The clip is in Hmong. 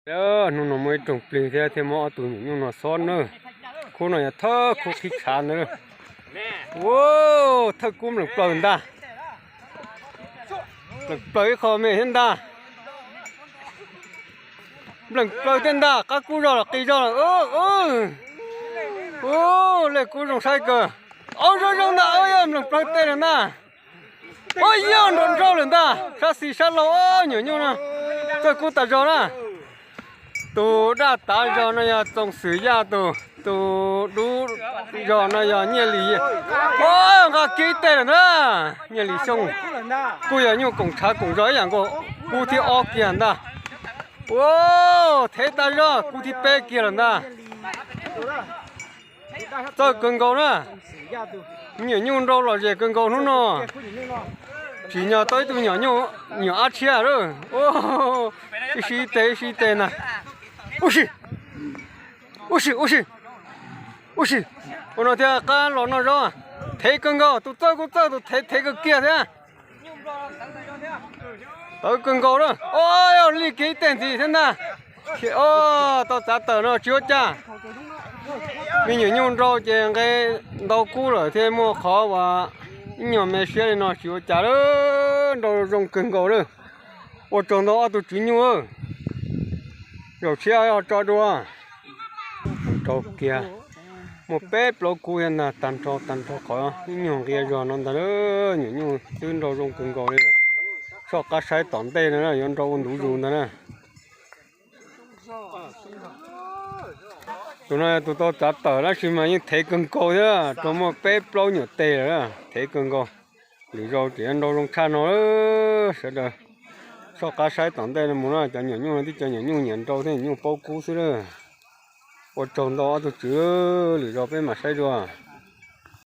Hnub no muaj ib rooj plig thiab, thiaj muab ob tug nyuam nyuj no xob na. Khub no yog thawj khub qhib tshav ntag. Ua, thawj kub npleem plaws ntag. Npleem plaws ib qho me thiab ntag. Npleem plaws thiab ntag, qab kub zog los qis zog lawm. Ua, lej kub zoo saib kawg. Au, zoo zoo ntag, yog npleem plaws tej lawm ntag. Ua, yog nrov nrov lawm ntag, sab xis sab laug, nyuam nyuj no txawj kub tas zog na. Tus daj tav zog no yog Txoov Xwm Yaj tug, tus dub zog no yog Nyiaj Lis. Ua, nqa kiag ib teg lawm ntag, Nyiaj Lis Xyooj. Kuj yog nyuj koom tshav koom zog ib yam nkaus, kub thib ob kiag ntag. Ua, thev tas zog, kub thib peb kiag lawm ntag. Txawj kawg nkaus na. Nyuam nyuj nrau lom zem kawg nkaus hnub no. Tsim nyog tau ib tug nyuam nyuj, nyuam ab tshiab lawm. Ib sib ib teg, ib sib ib teg ntag. Ub si, ub si, ub si, ub si. Ua no thiaj qab los noj zaub. Thev kawg nkaus, tus txawj kuj txawj, tus thev thev kawg kiag thiab. Tawv kawg nkaus na. Ua, yog li kiag ib teg ntxiv thiab ntag. Tau txav tawm no tsis ua cas. Me nyuam nyuj nrau ces nqe ntau kub lawm thiaj muaj qhov uas ib nyuag me siab li no tsis ua cas lawm. Nrau zoo kawg nkaus lawm. Ua tsaug ntau ob tug tswv nyuj. Zaum tshiab ho tso dua. Nrau kiag, muaj peb plaub kub thiab ntag, tag nrho tag nrho qhov ib nyuag nqia zog no ntag. Nyuam nyuj twb nrau zoo kawg nkaus li. Soj qab saib tom ntej no yuav nrau ua ntu zus ntag na. Tus no tus tau txav tawm tab sis mas yeej thev kawg nkaus thiab, raug muaj peb plaub nyuam teg lawm, thev kawg nkaus. Lwm zaus tseem yuav nrau zoo tshaj no. Sawv daws soj qab saib tom ntej no mus na, cov nyuam nyuj no twb cov nyuam nyuj nyiam nrau thiab nyuam nyuj paub kub xwb na. Ua tsaug ntau ob tug tswv, lwm zaus peb mam saib dua.